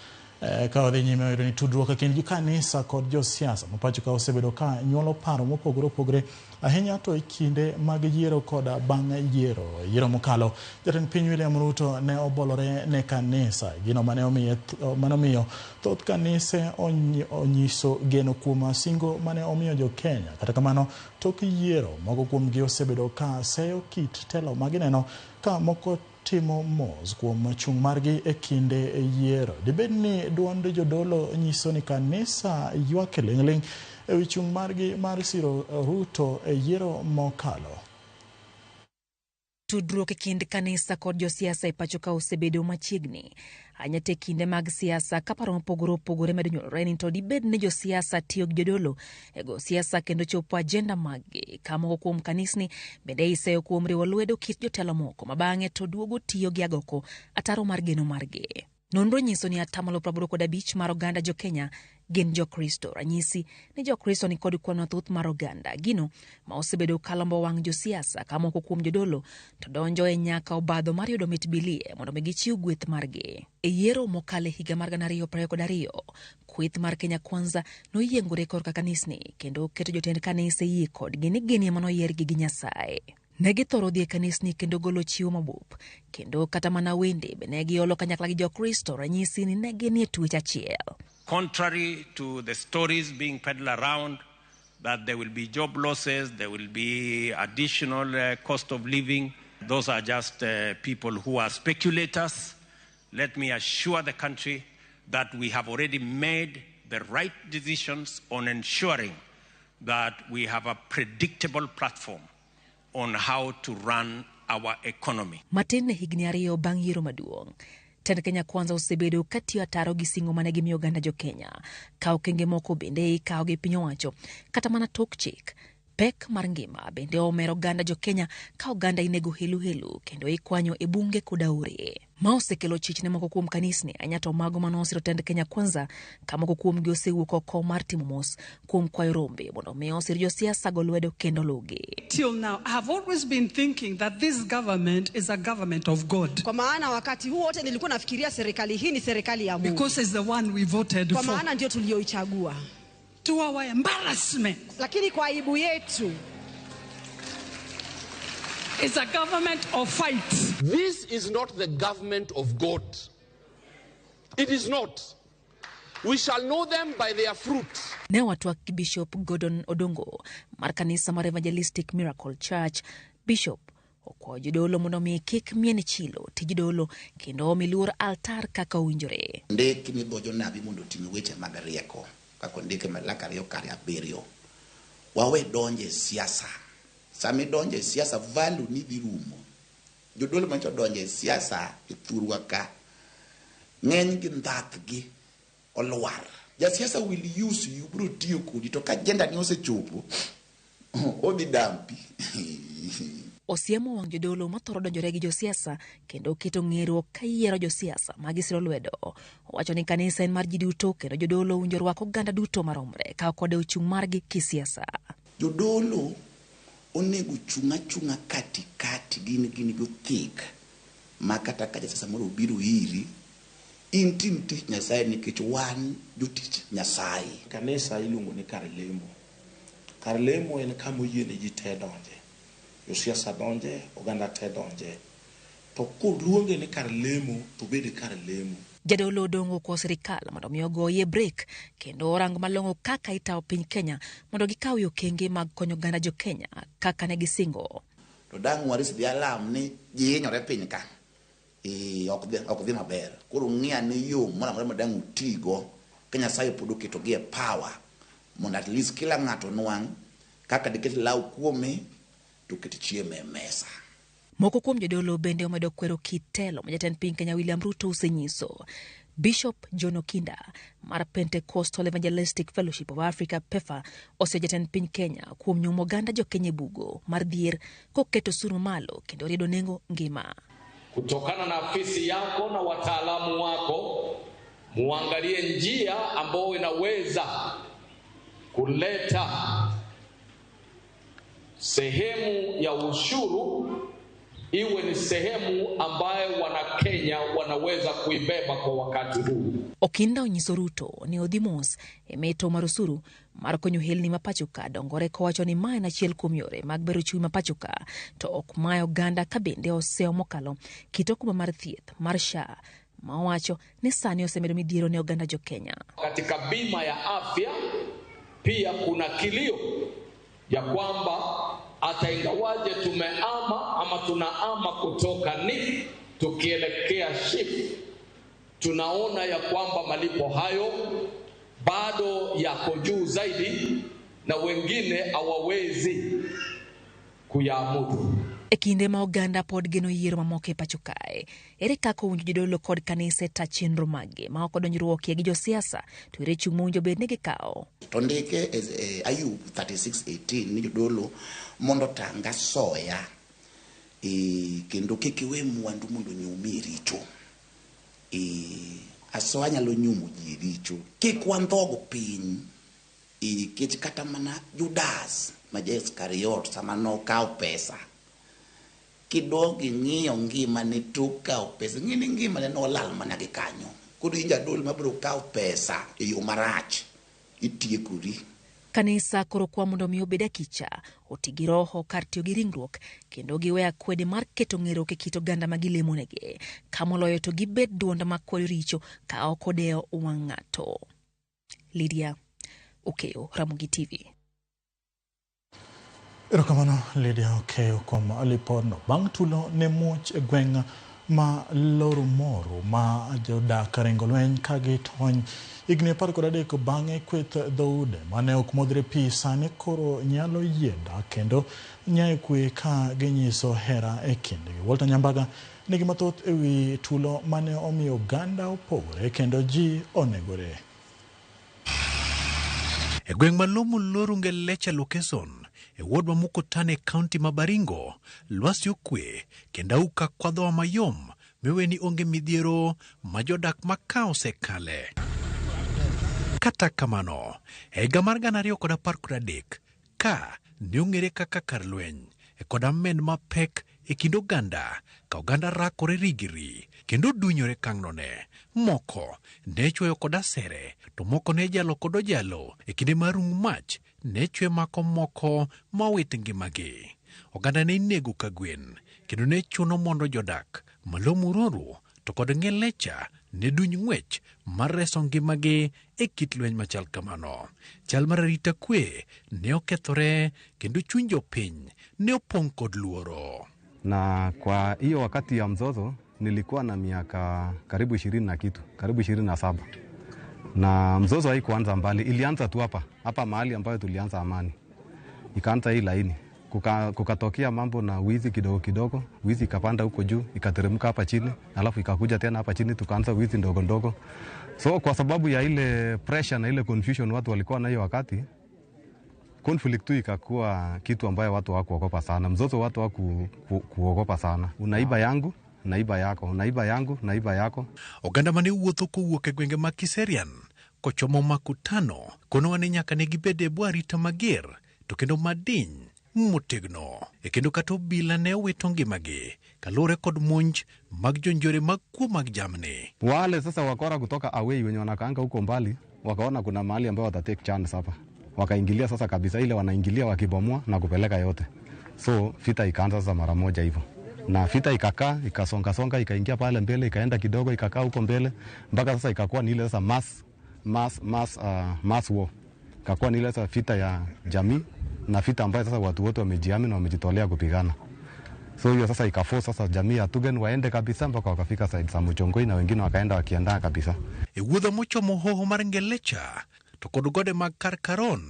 S1: Ka wadhi nyime wayudo ni tudruok e kind jokanisa kod josiasa ma pacho ka osebedo ka nyuolo paro mopogore opogore ahinya to e kinde mag yiero koda bang' yiero. Yiero mokalo, jatend piny William Ruto ne obolore ne kanisa, gino mane omiyo thoth kanise onyiso geno kuom singo mane omiyo jo Kenya. Kata kamano, tok yiero, moko kuomgi osebedo ka seyo kit telo magineno ka moko timo mos kuom chung' margi e kinde yiero. Dibed ni duond jodolo nyiso ni kanisa ywak e ling'ling' ewi chung' margi mar siro Ruto e yiero mokalo.
S19: Tudruok e kind kanisa kod josiasa e pacho ka osebedo machiegni ahinya te kinde mag siasa ka paro mopogore opogore medo nyuolore ni to dibed ni josiasa tiyo gi jodolo e go siasa kendo chopo ajenda maggi ka moko kuom kanisni bende iseyo kuom riwo lwedo kit jotelo moko ma bang'e to duogo tiyo gi agoko ataro mar geno margi. Nonro nyiso ni 85% mar oganda jokenya gin jokristo. Ranyisi ni jokristo ni kod kwan mathoth mar oganda, gino ma osebedo kalombo wang' josiasa ka moko kuom jodolo to donjo e nyaka obadho mar yudo mit bilie mondo mi gichiw gweth margi. E yiero mokalo e higa mar 2022, kweth mar Kenya Kwanza noyiengore korka kanisni kendo keto jotend kanise yie kodgi ni gin ema noyiergi gi Nyasaye. Ne githoro dhi e kanisni kendo golo chiwo mabup, kendo kata mana wende be ne giolo kanyakla gi jokristo, ranyisi ni ne ginie twech achiel.
S20: Contrary to the stories being peddled around that there will be job losses, there will be additional cost of living, those are just people who are speculators. Let me assure the country that we have already made the right decisions on ensuring that we have a predictable platform on how to run our economy.
S19: Matin ne higni 2 bang' yiero maduong', tend Kenya Kwanza osebedo katiyo ataro gi singo mane gimiyo oganda jokenya, ka okenge moko bende ikawo gi piny owacho kata mana tok chik. Pek mar ngima bende omero oganda jokenya ka oganda inego helu helu kendo ikwanyo e bunge kod aore. Ma osekelo chich ne moko kuom kanisni ahinya to mago manosiro tend Kenya Kwanza ka moko kuomgi osewuok oko mar timo mos kuom kwayo rombe mondo mi osir josiasa go lwedo kendo luwgi.
S21: Till now, I have always been thinking that this government is a government of God.
S22: Kwa maana wakati huu wote nilikuwa nafikiria serikali hii ni serikali ya Mungu.
S21: Because it's the one we voted
S22: Kwa
S21: for.
S22: maana ndio tulioichagua.
S21: To our embarrassment.
S22: Lakini kwa aibu yetu.
S21: It's a government of fight.
S23: This is not the government of God. It is not. We shall know them by their fruit.
S19: Ne watwak gi Bishop Gordon Odongo mar kanisa mar Evangelistic Miracle Church. Bishop okwayo jodolo mondo mi kik mien chilo tij dolo kendo omi luor altar kaka owinjore.
S26: Ndiki ni dho jonabi mondo oting'o weche mag rieko kaka ondike Malaki 2:7. Wawe donje e siasa. Sama idonjo e siasa, value ni dhi rumo. Jodolo manyocha odonjo e siasa e thurwa ka, ng'eny gi ndhathgi olwar. Jasiasa will use you, biro tiyo kodi, to ka agenda ni osechopo, odhi dampi.
S19: Osiemo wang' jodolo mathoro donjore gi josiasa kendo keto ng'eruok ka yiero josiasa ma gisiro lwedo. Owacho ni kanisa en mar ji duto kendo jodolo owinjo rwak oganda duto maromre ka ok odewo chung' margi kisiasa.
S26: Jodolo onego chung' achung'a katikati, gin jothik ma kata ka jasiasa moro obiro iri, in tim tich Nyasaye nikech wan jotich Nyasaye.
S27: Kanisa iluongo ni kar lemo. Kar lemo en kama oyiene ji te donje. Josiasa donje, oganda te donje. To koluonge ni kar lemo, to bed kar lemo.
S19: Jadolo Odongo kwa sirikal mondo mi ogoye break kendo orang malong'o kaka itawo piny Kenya mondo gikaw okenge mag konyo oganda jo Kenya kaka ne gisingo.
S26: To dang' waris dhi alam ni ji hinyore piny ka. Ok dhi maber. Koro ng'i ane yo moro amora ma dang' utigo ka Nyasaye pod oketogi e power mondo at least kila ng'ato nwang' kaka diket law kuome to ket chiemo e mesa.
S19: Moko kuom jodolo bende omedo kwero kit telo ma jatend piny Kenya William Ruto osenyiso. Bishop John Okinda mar Pentecostal Evangelistic Fellowship of Africa PEFA osio jatend piny Kenya kuom nyumo oganda jokenya e bugo mar dhier koketo osuru malo kendo riedo nengo ngima.
S24: Kutokana na afisi yako na wataalamu wako, muangalie njia ambayo inaweza kuleta sehemu ya ushuru iwe ni sehemu ambayo Wanakenya wanaweza kuibeba kwa wakati huu.
S19: Okinda onyiso Ruto ni odhi mos e meto mar osuru mar konyo helni ma pacho ka dongore kowacho ni ma en achiel kuom yore mag bero uchumi ma pacho ka to ok mayo oganda ka bende osewo mokalo kit okumba mar thieth mar SHA ma owacho ni sani osemedo midhiero ne oganda jo Kenya.
S24: Katika bima ya afya pia kuna kilio ya kwamba hata ingawaje tumeama ama tunaama kutoka NIF tukielekea SHIF, tunaona ya kwamba malipo hayo bado yako juu zaidi na wengine hawawezi kuyamudu.
S19: E kinde ma oganda pod geno yiero mamoko e pacho kae, ere kaka owinjo jodolo kod kanise ta chenro maggi ma ok odonjruokie gi josiasa to ere chung' mowinjo bed ni gikawo?
S2: To ndike e Ayub 36:18 ni jodolo mondo otang' asoya kendo kik iwe mwandu mondo onyumi e richo. Asoya nyalo nyumo ji e richo. Kik wandhog piny nikech kata mana Judas ma ja Iskariot sama nokawo pesa kidok ing'iyo ngimane tok kawo pesa ing'e ni ngimane nolal mana gi kanyo. Koro in jadolo mabiro kawo pesa e yo marach itiekori.
S19: Kanisa koro kwa mondo mi obed akicha, oti gi roho kar tiyo gi ringruok kendo giwe akwede mar keto ng'eruok e kit oganda ma gilemonegi. Ka moloyo to gibed duond makwedo richo ka ok odewo wang' ng'ato. Lydia Okeyo, Ramogi TV.
S1: Erokamano Lydia Okeyo kuom lipodno. Bang' tulo ne muoch e gweng' ma Lorumoru ma jodak ringo lweny ka gitony higni 13 bang'e kweth dhoude mane ok modhre pi sani koro nyalo yie dak kendo nyayo kwe ka ginyiso hera e kindgi. Walter Nyambaga nigi mathoth ewi tulo mane omiyo oganda opogore kendo ji onegore.
S4: E gweng' ma Lomuloru Ngelecha location e ward ma Mukutano e kaunti ma Baringo, lwasi okwe kendo auka kwadhowa mayom miwe ni onge midhiero ma jodak ma ka osekale. Kata kamano, e higa mar 2013, ka ne ong'ere kaka kar lweny e koda men mapek e kind oganda ka oganda rakore rigiri kendo dunyore kangnone. Moko ne chwoyo kod asere to moko ne jalo kod ojalo e kinde mar rung mach ne chwe mako moko mowit ngimagi. Oganda ne inego ka gwen kendo ne chuno mondo jodak ma Lomuroru to kod Ngelecha ne duny ng'wech mar reso ngimagi e kit lweny machal kamano. Chal mar arita kwe ne okethore kendo chuny jopiny ne opong' kod luoro.
S5: Na kwa hiyo wakati ya mzozo nilikuwa na miaka karibu 20 na kitu, karibu 27. Na mzozo haikuanza mbali, ilianza tu hapa, hapa mahali ambayo tulianza amani. Ikaanza hii laini. Kukatokea mambo na wizi kidogo kidogo, wizi ikapanda huko juu, ikateremka hapa chini, alafu ikakuja tena hapa chini tukaanza wizi ndogo ndogo. So kwa sababu ya ile pressure na ile confusion watu walikuwa nayo wakati, conflict tu ikakuwa kitu ambayo watu hawakuogopa sana. Mzozo watu hawakuogopa sana. Unaiba yangu, naiba yako, unaiba yangu, naiba yako.
S4: Oganda mane wuotho kowuok e gwenge mag Kiserian kochomo Makutano konowa ni nyaka ne gibed e bwo arita mager to kendo madiny motegno. E kendo kata obila ne owito ngimagi kaluwore kod monj mag jonjore mag kuo mag jamni.
S5: Wale sasa wakora kutoka away wenye wanakaanga huko mbali wakaona kuna mahali ambayo watatake chance hapa. Wakaingilia sasa kabisa, ile wanaingilia wakibomoa na kupeleka yote. So vita ikaanza sasa mara moja hivyo. Na vita ikakaa, ikasonga songa, ikaingia pale mbele, ikaenda kidogo, ikakaa huko mbele mpaka sasa ikakuwa ni ile sasa mass war. Ikakuwa ni ile sasa vita ya jamii na vita ambayo sasa watu wote wamejihami na wamejitolea kupigana. So hiyo sasa ikaforce sasa jamii ya Tugen waende kabisa mpaka wakafika side za Muchongoi na wengine wakaenda wakiandaa kabisa.
S4: E wuodho mochomo hoho mar Ngelecha to kod gode mag Karkaron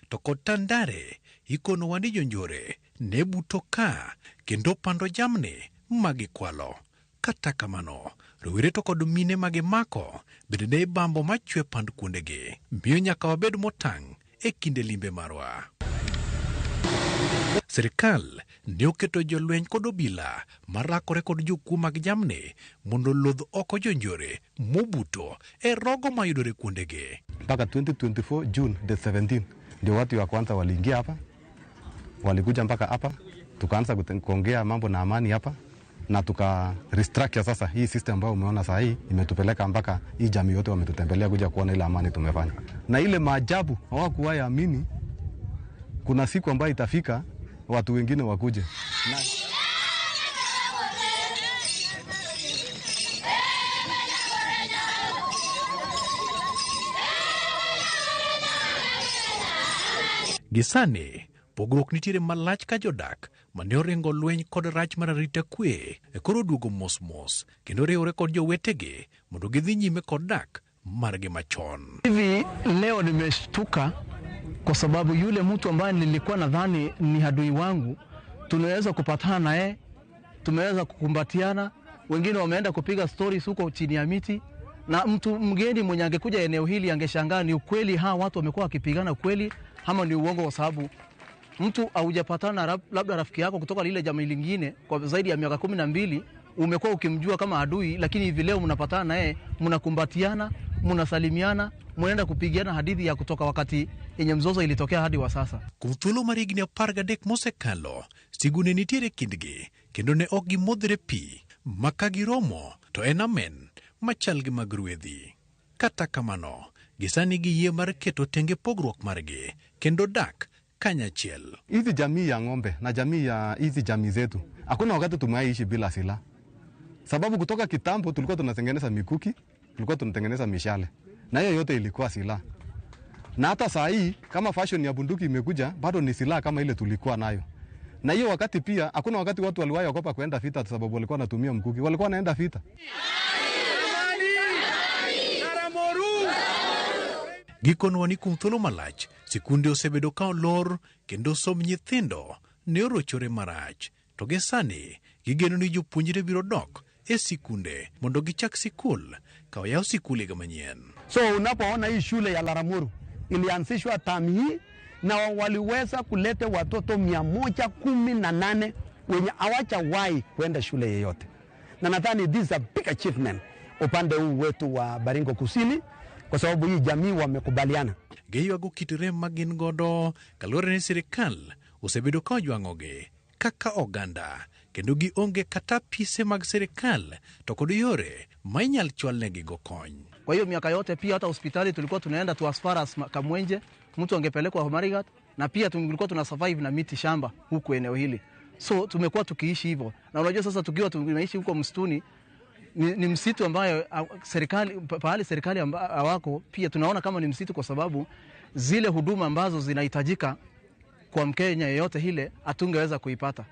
S4: to kod Tandare ikonowa ni jonjore ne buto ka kendo pando jamni magikwalo. Kata kamano, rowere to kod mine magimako bende ne ibambo machwe pand kuondegi. Miyo nyaka wabed motang' e kinde limbe marwa. Sirikal ne oketo jolweny kod obila marakore kod jokuo mag jamni mondo olodh oko jonjore mobuto e rogo mayudore kuondegi.
S5: Mpaka 2024 June the 17 ndio watu wa kwanza waliingia hapa, walikuja mpaka hapa, tukaanza kuongea mambo na amani hapa na tuka restructure sasa hii system ambayo umeona saa hii imetupeleka mpaka hii jamii yote wametutembelea kuja kuona ile amani tumefanya. Na ile maajabu hawakuwahi amini kuna siku ambayo itafika watu wengine wakuje. Na
S4: Gisani pogruok nitiere malach ka jodak mane oringo lweny kod rach mar arita kwe e koro duogo mos mos kendo riwore kod jowetegi mondo gidhi nyime kod dak margi machon.
S6: Hivi leo nimeshtuka kwa sababu yule mtu ambaye nilikuwa nadhani ni adui wangu Tunaweza kupatana naye, tumeweza kukumbatiana, wengine wameenda kupiga stories huko chini ya miti, na mtu mgeni mwenye angekuja eneo hili angeshangaa ni ukweli hawa watu wamekuwa wakipigana kweli ama ni uongo, kwa sababu mtu haujapatana labda rafiki yako kutoka lile jamii lingine kwa zaidi ya miaka 12, umekuwa ukimjua kama adui, lakini hivi leo mnapatana naye, mnakumbatiana, mnasalimiana, mnaenda kupigiana hadithi ya kutoka wakati yenye mzozo ilitokea hadi wa sasa.
S4: Kuom thuolo mar higni 13 mosekalo, sigu ne nitiere kindgi kendo ne ok gimodhre pi ma ka giromo to en amen machal gi mag ruedhi. Kata kamano, gisani giyie mar keto tenge pogruok margi kendo dak kanyachiel.
S5: Hizi jamii ya ng'ombe na jamii ya hizi jamii zetu, hakuna wakati tumeishi bila silaha, sababu kutoka kitambo tulikuwa tunatengeneza mikuki, tulikuwa tunatengeneza mishale, na hiyo yote ilikuwa silaha. Na hata saa hii kama fashion ya bunduki imekuja, bado ni silaha kama ile tulikuwa nayo. Na hiyo wakati pia hakuna wakati watu waliwahi ogopa kuenda vita, sababu walikuwa wanatumia mkuki, walikuwa wanaenda vita.
S4: Gikonwa ni kuom thuolo malach, sikunde osebedo ka olor kendo somb nyithindo ne orochore marach. To gi sani, gigeno ni jopuonjre biro dok e sikunde mondo gichak sikul ka oyaw sikul higa manyien.
S7: So unapoona hii shule ya Laramuru ilianzishwa tamu hii na waliweza kuleta watoto 118 wenye hawajawahi kwenda shule yeyote, na nadhani this is a big achievement upande huu wetu wa Baringo Kusini, kwa sababu hii jamii wamekubaliana.
S4: Giywago kit rem ma gin godo kaluwore ni sirikal osebedo ka ojwang'ogi kaka oganda kendo gionge kata apise mag sirikal to kod yore ma inyal chwalnegigo kony.
S6: Kwa hiyo miaka yote pia hata hospitali tulikuwa tunaenda tu as far as Kamwenje, mtu angepelekwa Marigat, na pia tulikuwa tuna survive na miti shamba huku eneo hili. So tumekuwa tukiishi hivyo. Na unajua sasa tukiwa tumeishi huko msituni, ni msitu ambayo serikali, pahali serikali hawako, pia tunaona kama ni msitu kwa sababu zile huduma ambazo zinahitajika kwa Mkenya yeyote ile hatungeweza kuipata.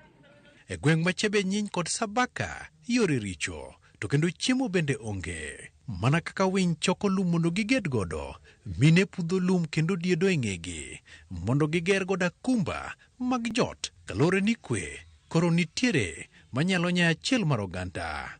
S4: E gweng' ma Chebenyiny kod Sabaka yore richo to kendo chiemo bende onge. Mana kaka winy choko lum mondo giged godo, mine pudho lum kendo diedo e ng'egi mondo giger godo akumba mag jot kaluwore ni kwe koro nitiere manyalo nyayo achiel mar oganda.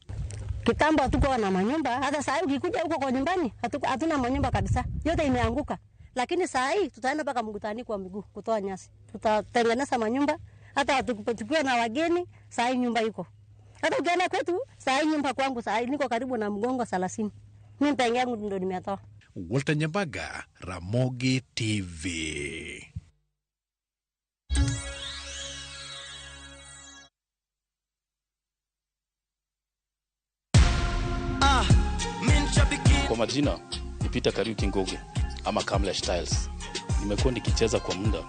S8: Kitambo hatukuwa na manyumba, hata saa hii ukikuja huko kwa nyumbani hatuna manyumba kabisa, yote imeanguka. Lakini saa hii tutaenda mpaka Mkutani kwa miguu kutoa nyasi, tutatengeneza manyumba. Hata tukiwa na wageni saa hii nyumba iko. Hata ukienda kwetu saa hii nyumba kwangu saa hii niko karibu na mgongo 30. Mimi peke yangu ndo nimetoa.
S4: Walter Nyambaga, Ramogi TV.
S9: Kwa majina ni Peter Kariuki Ngugi ama Kamlesh Tiles. Nimekuwa nikicheza kwa muda.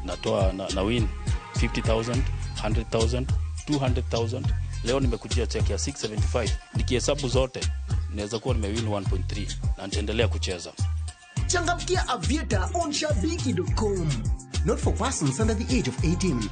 S9: Natoa na win 50,000, 100,000, 200,000. Leo nimekujia check ya 675. Nikihesabu zote naweza kuwa nimewin 1.3 na nitaendelea kucheza.
S15: Changamkia Aviator on shabiki.com. Not for persons under the age of 18.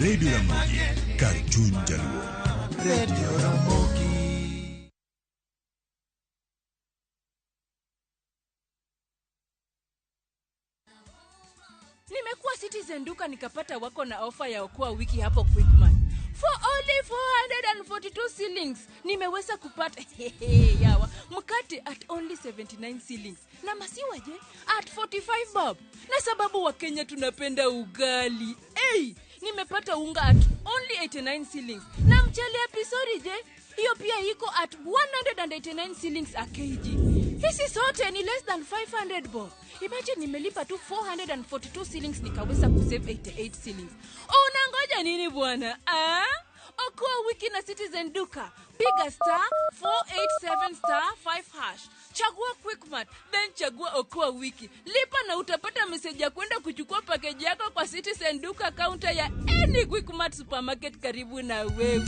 S17: Radio Ramogi, kar chuny Jaluo.
S15: Radio Ramogi.
S3: Nimekuwa Citizen duka nikapata wako na ofa ya okoa wiki hapo Quickmart. For only 442 shillings nimeweza kupata yawa mkate at only 79 shillings na masiwa je at 45 bob. Na sababu wa Kenya tunapenda ugali, hey, nimepata unga at only 89 shillings na mchele ya pisori je hiyo pia iko at 189 shillings a kg.
S10: Hizi zote ni less than 500 bob. Imagine nimelipa tu 442 shillings nikaweza kusave 88 shillings. Unangoja nini bwana? Ah? Okoa wiki na Citizen Duka. Piga star 487 star 5 hash. Chagua Quickmart, then chagua Okoa wiki. Lipa na utapata meseji ya kwenda kuchukua pakeji yako kwa Citizen Duka counter ya any Quickmart supermarket karibu na wewe.